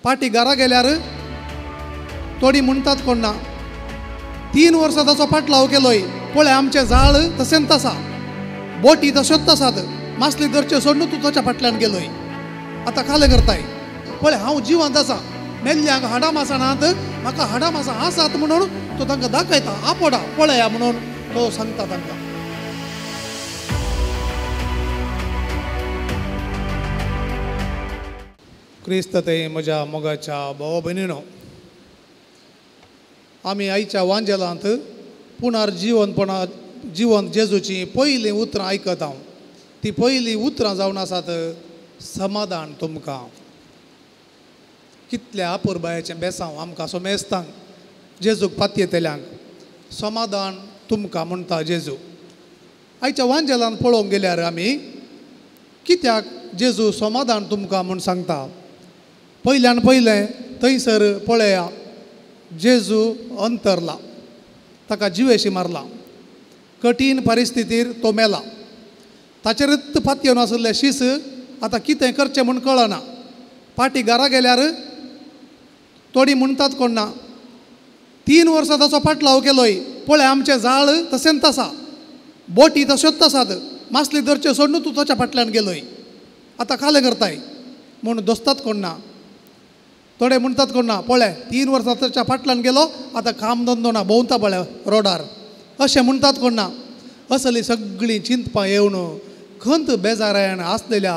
पाटी घरा गेल्यार थोडी म्हणटात कोण ना, 3 वर्सां ताचो पाटलाव केलोय, पळय आमचें जाळ तशेंच आसा, बोटी तश्योच आसात, मासली धरचे सोडून तूं ताच्या फाटल्यान गेलोय, आतां कालें करताय, पळय हांव जिवंत आसा, मेल्ल्यांक हाडां मासां नात, म्हाका हाडां मासां आसात म्हणून तो तांकां दाखयता, आपोडा पळया म्हणून तो सांगता तांकां. क्रिस्त ते म्हज्या मोगाच्या भावा भयणीनो, आमी आयच्या वांजेलांत पुनर्जिवनपणा जिवंत जेजूची पयलीं उतरां आयकत हांव. ती पयलीं उतरां जावन आसात समाधान तुमकां. कितल्या अपुरबायेचें बेसांव आमकां सोमेस्तांक जेजूक पातयेतल्यांक समाधान तुमकां म्हणटा जेजू. आयच्या वांजेलांत पळोवंक गेल्यार आमी कित्याक जेजू समाधान तुमकां म्हूण सांगता. पयल्यान पयलें थंयसर पळया जेजू अंतरला, ताका जिवेशी मारला, कठीण परिस्थितीर तो मेला, ताचेरच पातयेवन आशिल्ले शीस आतां कितें करचें म्हूण कळना. पाटी घरा गेल्यार थोडी म्हणटात कोण ना, 3 वर्सां ताचो पाटलाव केलोय, पळय आमचें जाळ तशेंच आसा, बोटी तश्योच आसात, मासली धरचे सोडून तूं ताच्या फाटल्यान गेलोय, आतां कालें करताय म्हूण दोस्तात कोण ना. थोडे म्हणटात कोण ना, पळय 3 वर्सां ताच्या फाटल्यान गेलो, आतां काम धंदो ना, भोंवता पळय रोडार, अशें म्हणटात कोण ना. असली सगळीं चिंतपां येवन खंत बेजारायण आसलेल्या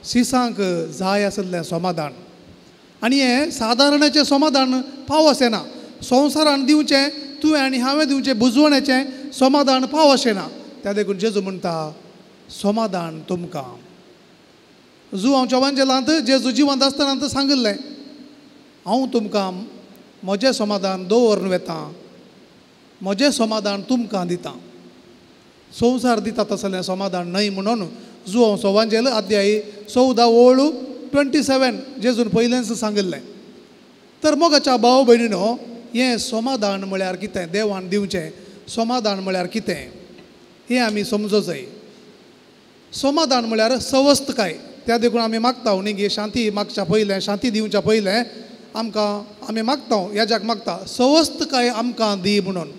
शिसांक जाय आसलें समाधान. आनी हें सादारणाचें समाधान पावस येना, संवसारान दिवचें तुवें आनी हांवें दिवचें बुजवण्याचें समाधान पावस येना. त्या देखून जेजू म्हणटा समाधान तुमकां. जुवांच्या वांजेलांत जेजू जिवंत आसतना सांगिल्लें, हांव तुमकां म्हजें समाधान दवरून वेता, म्हजें समाधान तुमकां दिता, संवसार दिता तसलें समाधान न्हय म्हणून जुवांचो वांजेल अध्याय 14 ओळ 27 जेजून पयलेंच सांगिल्लें. तर मोगाच्या भाव भयणीनो, हें समाधान म्हळ्यार कितें, देवान दिवचें समाधान म्हळ्यार कितें हें आमी समजो जाय. समाधान म्हळ्यार सवस्तकाय. त्या देखून आमी मागता न्ही गे, शांती मागच्या पयलें, शांती दिवच्या पयलें आमकां आमी मागता, हेज्याक मागता सवस्तकाय आमकां दी म्हणून.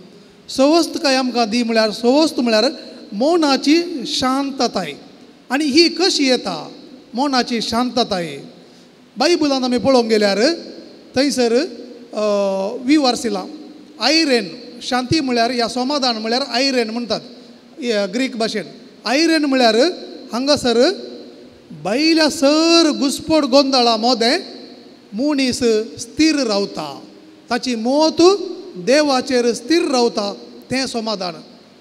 सवस्तकाय आमकां दी म्हळ्यार सवस्त म्हळ्यार मनाची शांतताय. आनी ही कशी येता मनाची शांतताय? बायबलान आमी पळोवंक गेल्यार थंयसर विवर्सिला आयरेन, शांती म्हळ्यार ह्या समाधान म्हळ्यार आयरेन म्हणटात ग्रीक भाशेन. आयरेन म्हळ्यार हांगासर बायल्या सर घुसपड गोंदळा मोदें मनीस स्थीर रावता, ताची मोत देवाचेर स्थीर रावता, तें समाधान.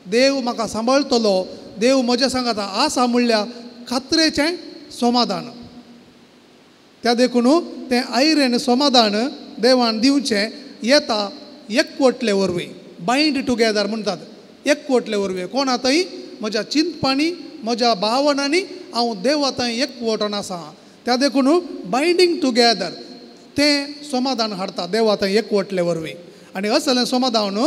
देव म्हाका सांबाळटलो, देव म्हज्या सांगाता आसा म्हणल्या खात्रेचें समाधान. त्या देखून तें आयरेन समाधान देवान दिवचें येता एकवटले वरवीं, बायंड टुगेदर म्हणटात, एकवटले वरवीं. कोणा थंय म्हज्या चिंतपांनी म्हज्या भावनांनी हांव देवा थंय एकवटून आसा. त्या देखून बायंडींग टुगेदर तें समाधान हाडटा देवा थंय एकवटले वरवीं. आनी असलें समाधान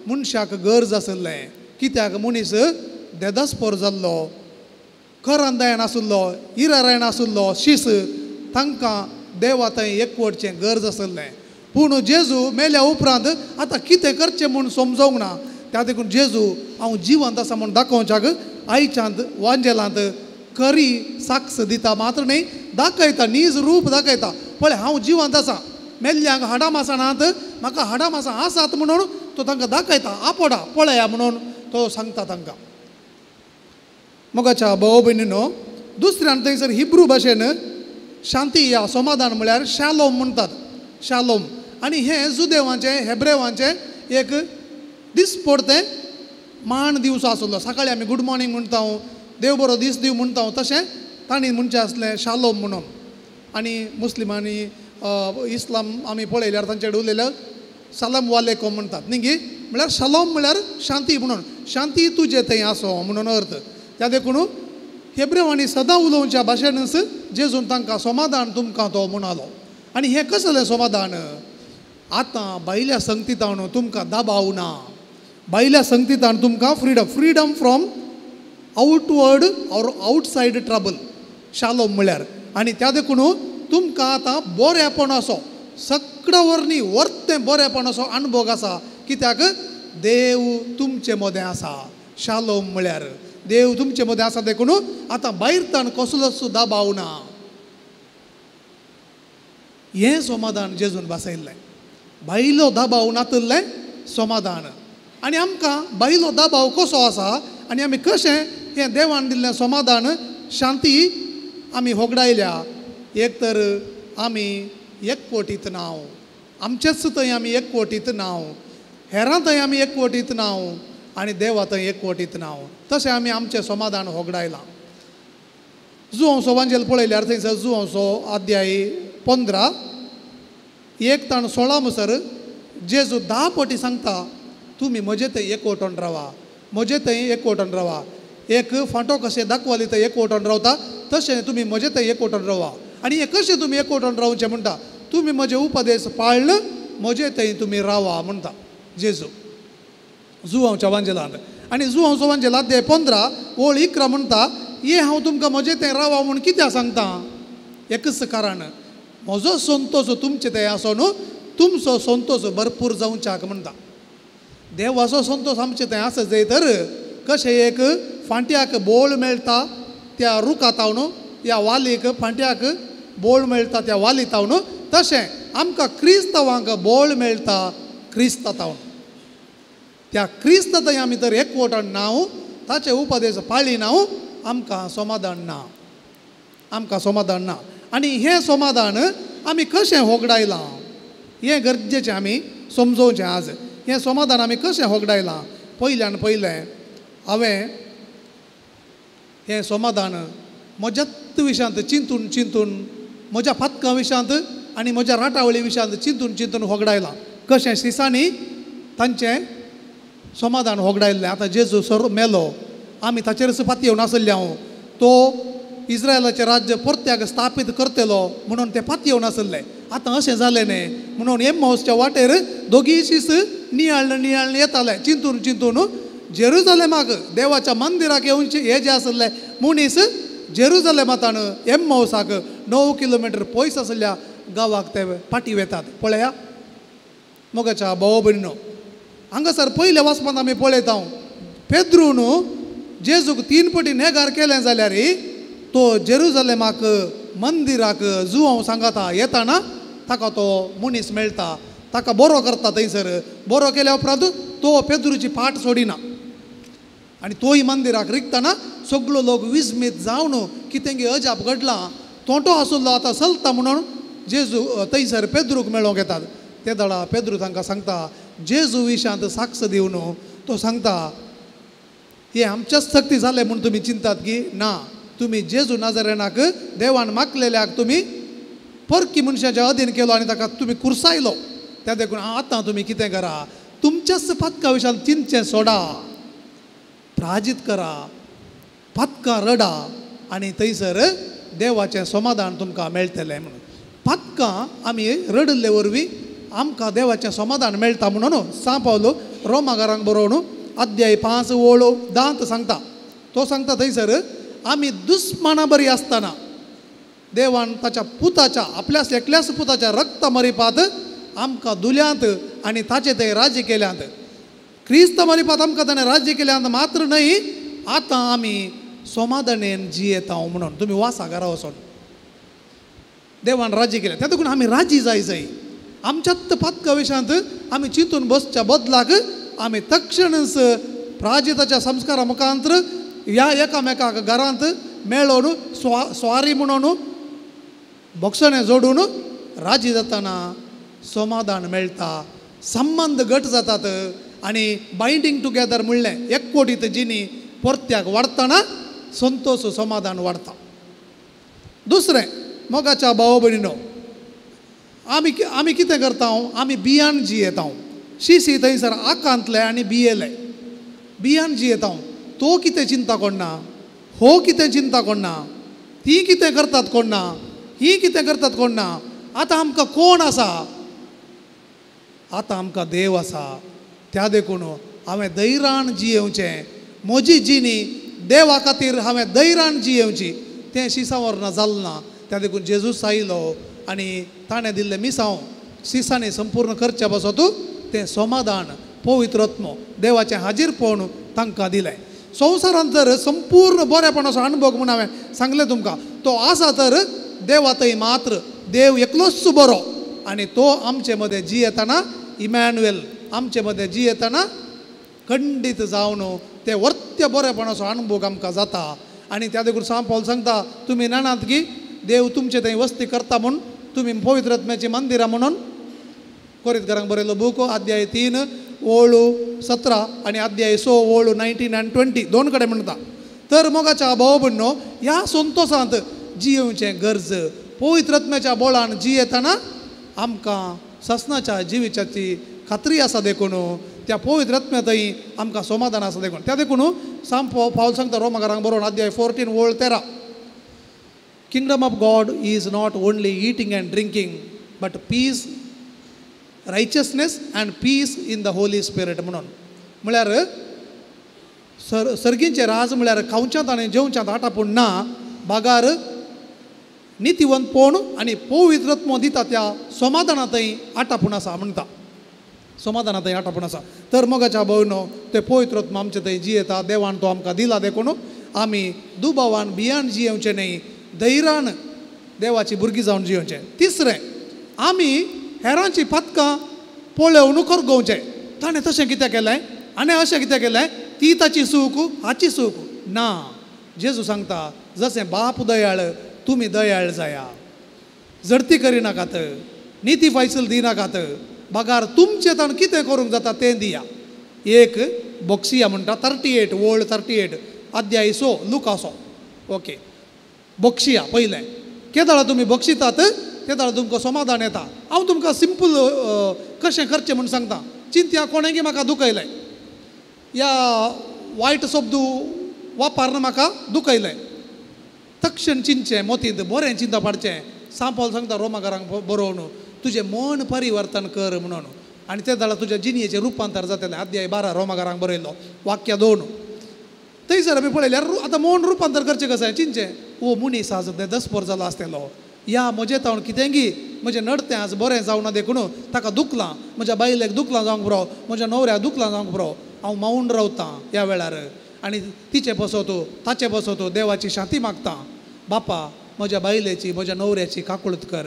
मनशाक गरज आशिल्लें, कित्याक मनीस देदस्पोर जाल्लो, करंदायन आशिल्लो, इरारायण आशिल्लो शीस, तांकां देवा थंय एकवटचें गरज आशिल्लें. पूण जेजू मेल्या उपरांत आतां कितें करचें म्हूण समजोंक ना. त्या देखून जेजू हांव जिवंत आसा म्हूण दाखोवच्याक आयच्यांत वांजेलांत खरी साक्ष दिता मात्र न्हय, दाखयता, नीज रूप दाखयता, पळय हांव जिवंत आसा, मेल्ल्यांक हाडां मासां नात, म्हाका हाडां मासां आसात म्हणून तो तांकां दाखयता, आपोडा पळया म्हणून तो सांगता तांकां. मोगाच्या भाव भयणीनो, दुसऱ्यान थंयसर हिब्रू भाशेन शांती या समाधान म्हळ्यार शालोम म्हणटात, शालोम. आनी हें जुदेवांचें हेब्रेवांचें एक दिसपडतें मान दिवचो आसलो. सकाळीं आमी गूड मॉर्निंग म्हणटा, देव बरो दीस दीव म्हणटा, तशें तांणी म्हणचें आसलें शालोम म्हणून. आनी मुस्लिमांनी इस्लाम आमी पळयल्यार तांचे कडेन उलयल्यार सलाम वालेकोम म्हणटात न्ही गी, म्हळ्यार शालोम म्हळ्यार शांती म्हणून, शांती तुजे थंय आसो म्हणून अर्थ. त्या देखून हेब्रेवांनी सदां उलोवच्या भाशेनच जेजून तांकां समाधान तुमकां तो म्हणालो. आनी हें कसलें समाधान? आतां भायल्या संगतीतान तुमकां दबाव ना, भायल्या संगतीतान तुमकां freedom, freedom from outward or outside trouble, shalom म्हळ्यार. आनी त्या देखून तुमकां आतां बरेपण असो सगळो वरनी वर्तें बरेपण असो अणभोग आसा. कित्याक देव तुमचे मदें आसा. शालोम म्हळ्यार देव तुमचे मदें आसा देखून आतां भायरतान कसलोच दबाव ना. हें समाधान जेजून भासयल्लें, भायलो दबाव नातिल्लें समाधान. आनी आमकां भायलो दबाव कसो आसा आनी आमी कशें हें देवान दिल्लें समाधान शांती आमी होगडायल्या. एक तर आमी एकवटीत नांव, आमचेच थंय आमी एकवटीत नांव, हेरां थंय आमी एकवटीत नांव आनी देवा थंय एकवटीत नांव. तशें आमी आमचें समाधान होगडायलां. जुवांवचो वांजेल पळयल्यार थंयसर जुवांवचो अध्याय 15 1 ताण 16 मुसर जेजू 10 पटी सांगता तुमी म्हजे थंय एकवटून रावा, म्हजे थंय एकवटून रावा. एक फांटो कशें दाखवाली थंय एकवटून रावता तशें तुमी म्हजे थंय एकवटून रावा. आनी हें कशें तुमी एकवटून रावचें म्हणटा, तुमी म्हजे उपदेश पाळ्ळ म्हजे थंय तुमी रावा म्हणटा जेजू जुवांवच्या वांजेलांत. आनी जुवांवचो वांजेल अध्याय 15 ओळ 11 म्हणटा ये हांव तुमकां म्हजे थंय रावा म्हूण कित्याक सांगता, एकच कारण म्हजो संतोश तुमचे थंय आसो न्हू तुमचो संतोश भरपूर जावच्याक म्हणटा. देवाचो संतोश आमचे थंय आसत जाय तर कशें एक फांट्याक बोळ मेळटा त्या रुखा तावन, या वालीक फांट्याक बोळ मेळटा त्या वाली तावन, तशें आमकां क्रिस्तांवांक बोळ मेळटा क्रिस्ता तावन. त्या क्रिस्त थंय आमी तर एकवटण नांव ताचे उपदेश पाळी नांव आमकां समाधान ना, आमकां समाधान ना. आनी हें समाधान आमी कशें होगडायलां हें गरजेचें आमी समजोवचें आज. हें समाधान आमी कशें होगडायलां, पयल्यान पयलें हांवें हें समाधान म्हज्याच विशयांत चिंतून चिंतून, म्हज्या पातकां विशयांत आनी म्हज्या राटावळी विशयांत चिंतून चिंतून होगडायलां. कशें शिसांनी तांचें समाधान होगडायल्लें. आतां जेजू सर मेलो, आमी ताचेरच पातयेवन आसले हांव, तो इस्रायलाचें राज्य परत्याक स्थापीत करतलो म्हणून ते पातयेवन आसले. आतां अशें जालें न्ही म्हणून एम्माउसच्या वाटेर दोगीय शीस नियाळ्ळ नियाळ्ळ येताले चिंतून चिंतून. जेरुजलेमाक देवाच्या मंदिराक येवचे हे जे आसले मनीस जेरुजलेमातान एम्माउसाक 9 किलोमिटर पयस आसल्या गांवाक ते फाटी वेतात. पळया मोगाच्या भाव भयणीनो, हांगासर पयल्या वाचपांत आमी पळयता पेद्रून जेजूक 3 पटी नेगार केलें जाल्यार तो जेरुजलेमाक मंदिराक जुवांव सांगाता येताना ताका तो मनीस मेळटा, ताका बरो करता. थंयसर बरो केल्या उपरांत तो पेद्रूची पाट सोडिना आनी तोय मंदिराक रिगतना सगळो लोक विस्मीत जावन कितें अजाप घडलां, तोंटो आसलो आतां चलता म्हणून जेजू थंयसर पेद्रूक मेळोंक येतात. ते दळा पेद्रू तांकां सांगता जेजू विशांत साक्ष दिवन तो सांगता हे आमच्याच सक्ती जालें म्हूण तुमी चिंतात की ना, तुमी जेजू नाजरेनाक देवान मागलेल्याक तुमी परकी मनशाच्या अधीन केलो आनी ताका तुमी कुर्सायलो. त्या देखून आतां तुमी कितें करा, तुमच्याच पातका विशांत चिंतचें सोडा, प्राजीत करा, पातकां रडा आनी थंयसर देवाचें समाधान तुमकां मेळटलें म्हणून. पातकां आमी रडिल्ले वरवीं आमकां देवाचें समाधान मेळटा म्हणून सां पावलो रोमागारांक बरोवन अध्याय 5 ओळ 10 सांगता. तो सांगता थंयसर आमी दुस्माना बरी आसतना देवान ताच्या पुताच्या आपल्याच एकल्याच पुताच्या रक्ता मरिपात आमकां दुल्यांत आनी ताचे थंय राज्य केल्यांत. क्रिस्त मरिपात आमकां ताणें राज्य केल्यांत मात्र न्हय, आतां आमी समाधानेन जियेता म्हणून. तुमी वासा घरा वचोन देवान राज्य केलें त्या देखून आमी राजी जाय जाय. आमच्याच पातका विशयांत आमी चिंतून बसच्या बदलाक आमी तक्षणच प्राजिताच्या संस्कारा मुखांतर ह्या एकामेकाक घरांत मेळोवन स्वारी म्हणून भोगसणें जोडून राजी जातना समाधान मेळटा, संबंद घट जातात आनी बायंडींग टुगेदर म्हणलें एकवटीत जिणी परत्याक वाडटना संतोश समाधान वाडटा. दुसरें मोगाच्या भाव भयणीनो, आमी आमी कितें करता, आमी बियान जियेता. शिसी थंयसर आकांतले आनी बियेले बियान जियेता. तो कितें चिंता कोणना, हो कितें चिंता कोणना, ती कितें करतात कोणना, ही कितें करतात कोणना. आतां आमकां कोण आसा, आतां आमकां देव आसा. त्या देखून हांवें धैर्यान जियेवचें, म्हजी जिणी देवा खातीर हांवें धैर्यान जियेवची. तें शिसावर ना जालें ना, त्या देखून जेजूस आयलो आनी ताणें दिल्लें मिसांव सिसांनी संपूर्ण करच्या पासत तें समाधान पवित्र आत्मो देवाचें हाजीरपण तांकां दिलें. संवसारांत जर संपूर्ण बरेपणाचो अणभव म्हूण हांवें सांगलें तुमकां तो आसा तर देवा थंय मात्र देव एकलोच बरो आनी तो आमचे मदें जियेतना इमॅन्युएल आमचे मदें जियेतना खंडीत जावन ते वर्त्य बरेपणाचो अणभव आमकां जाता. आनी त्या देखून सांत पावल सांगता तुमी जाणात की देव तुमचे थंय वस्ती करता म्हूण तुमी पवित्र आत्म्याची मंदिरां म्हणून. कोरिंतकारांक बरयल्लो बूक अध्याय 3 ओळ 17 आनी अध्याय 6 ओळ 19 आनी 20 दोन कडेन म्हणटा. तर मोगाच्या भाव भयणो ह्या संतोशांत जियेवचें गरज पवित्र आत्म्याच्या बोळान जियेतना आमकां ससनाच्या जिविताची खात्री आसा देखून त्या पवित्र आत्म्या थंय आमकां समाधान आसा देखून. त्या देखून सांत पावल सांगता रोमाकारांक बरोवन अध्याय 14 ओळ 13 Kingdom of God is not only eating and drinking but peace, righteousness and peace in the Holy Spirit म्हणून. म्हळ्यार सर्गींचें राज म्हळ्यार खावच्यांत आनी जेवच्यांत आटापूण ना, बागार नितीवंतपण आनी पवित्र आत्मो दिता त्या समाधानांतय आटापूण आसा म्हणटा. समाधानांतय आटापूण आसा. तर मोगाच्या भयणो ते पवित्र आत्मो आमचे थंय जियेता, देवान तो आमकां दिला देखून आमी दुबावान भियान जियेवचें न्हय, धैर्यान देवाची भुरगीं जावन जियेवचें. तिसरें, आमी हेरांची पातकां पळोवन करगोवचें. ताणें तशें कित्याक केलें आनी अशें कित्याक केलें, ती ताची चूक हाची चूक ना. जेजू सांगता जशें बाप दयाळ तुमी दयाळ जाया, जडती करिनाकात, निती फैसल दिनाकात, बगार तुमचें ताण कितें करूंक जाता तें दिया. एक बॉक्सिया म्हणटा 38 ओळ 38 अध्याय 6 लुकासो. ओके, बक्षिया पयलें केदाळा तुमी बक्षितात तेदाळा तुमकां समाधान येता. हांव तुमकां सिंपल कशें करचें म्हूण सांगता. चिंत्या कोणेंगी म्हाका दुखयलें या वायट शब्द वापरून म्हाका दुखयलें, तक्षण चिंतचें मोतींत बरें चिंता पाडचें. सांत पावल सांगता रोमाकारांक बरोवन तुजें मन परिवर्तन कर म्हणून आनी ते जाल्यार तुज्या जिणयेचें रुपांतर जातलें. अध्याय 12 रोमाकारांक बरयल्लो वाक्य 2 थंयसर आमी पळयल्यार आतां मन रुपांतर करचें कशें चिंतचें. ओ मनीस आज दसपोर जालो आसतलो या म्हजें तावन कितेंगी म्हजें नडतें आज बरें जावना देखून ताका दुखलां, म्हज्या बायलेक दुखलां जावंक पुरो, म्हज्या न्हवऱ्याक दुखलां जावंक पुरो, हांव मावून रावतां ह्या वेळार आनी तिचें बसोत ताचें बसोत देवाची शांती मागतां. बापा म्हज्या बायलेची म्हज्या न्हवऱ्याची काकूळत कर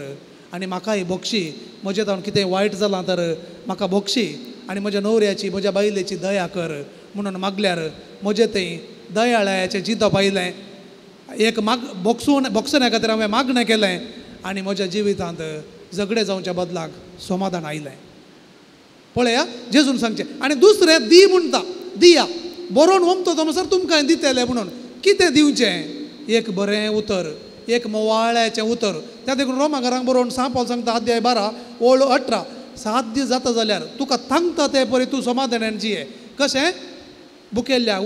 आनी म्हाकाय बक्षी, म्हजें तावन कितें वायट जालां तर म्हाका बक्षी आनी म्हज्या न्हवऱ्याची म्हज्या बायलेची दया कर म्हणून मागल्यार म्हजें थंय दयाळाचें चिंतप आयलें. एक माग बॉक्सून बॉक्सना खातीर हांवें मागणें केलें आनी म्हज्या जिवितांत झगडे जावच्या बदलाक समाधान आयलें. पळया जेजून सांगचें. आनी दुसरें दी म्हणटा, दिया बरोवन ओमतो तो सर तुमकां दितलें म्हणून. कितें दिवचें? एक बरें उतर, एक मोवाळ्याचें उतर. त्या देखून रोमाकारांक बरोवन सांत पावल सांगता अध्याय 12 ओळ 18 साध्य जाता जाल्यार तुका थांगता ते परी तूं समाधानान जिये. कशें? बुकेल्ल्याक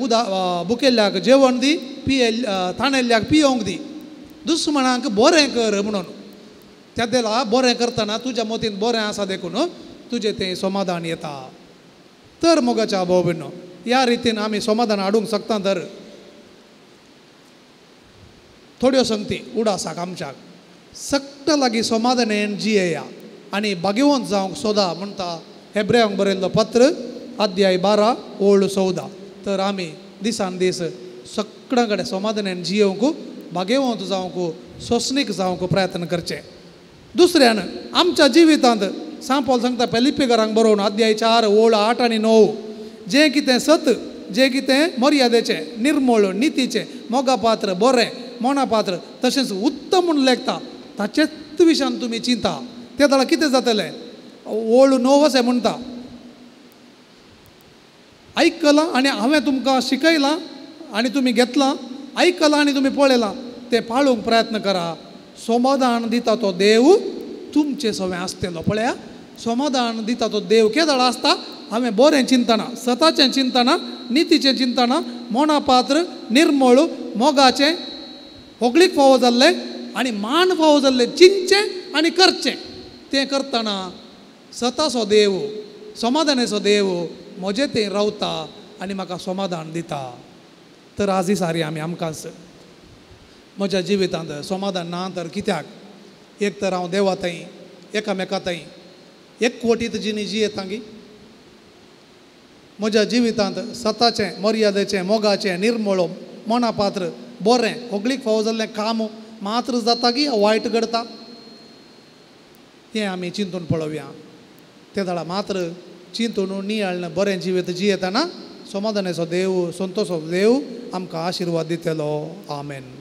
बुकेल्ल्याक जेवण दी, पिये ताणेल्ल्याक पियोंक दी, दुस्मणांक बरें कर म्हणून. त्या देला बरें करतना तुज्या मतीन बरें आसा देखून तुजें तें समाधान येता. तर मोगाच्या भाव भयणो ह्या रितीन आमी समाधान हाडूंक शकता. तर थोड्यो संगती उडासाक आमच्याक सक्त लागीं समाधानेन जियेया आनी भाग्यवंत जावंक सोदा म्हणटा हेब्रेयांक बरयल्लो पत्र अध्याय 12 ओळ 14. तर आमी दिसान दीस सगळ्यां कडेन समाधानान जियेवंक, भाग्यवंत जावंक, सोंसणीक जावंक प्रयत्न करचें. दुसऱ्यान आमच्या जिवितांत सांत पावल सांगता फिलिप्पीकारांक बरोवन अध्याय 4 ओळ 8 आनी 9 जें कितें सत, जें कितें मर्यादेचें, निर्मळ, नितीचें, मोगापात्र, बरें, मोनापात्र तशेंच उत्तम म्हूण लेखता ताचेच विशयान तुमी चिंता. ते जाल्यार कितें जातलें? ओळ 9 अशें म्हणटा, आयकलां आनी हांवें तुमकां शिकयलां आनी तुमी घेतलां, आयकलां आनी तुमी पळयलां तें पाळूंक प्रयत्न करा. समाधान दिता तो देव तुमचें सवें आसतलो. पळया, समाधान दिता तो देव केदळ आसता? हांवें बरें चिंतना, सताचें चिंतना, नितीचें चिंतना, मोनापात्र, निर्मळ, मोगाचें, होगळीक फावो जाल्लें आनी मान फावो जाल्लें चिंतचें आनी करचें. तें करतना सताचो देव, समाधानाचो देव म्हजें तें रावता आनी म्हाका समाधान दिता. तर आजी सारी आमी आमकांच म्हज्या जिवितांत समाधान ना तर कित्याक? एक तर हांव देवा थंय एकामेका थंय एकवटीत जिणी जियेता गी? म्हज्या जिवितांत सताचें मर्यादेचें मोगाचें निर्मळ मनापात्र बरें होगळीक फावो जाल्लें काम मात्र जाता की वायट घडता? हें आमी चिंतून पळोवया. ते दाडा मात्र चिंतून नियाळ्ळें बरें जिवीत जियेतना समाधानाचो देव संतोषाचो देव आमकां आशिर्वाद दितलो. आमेन.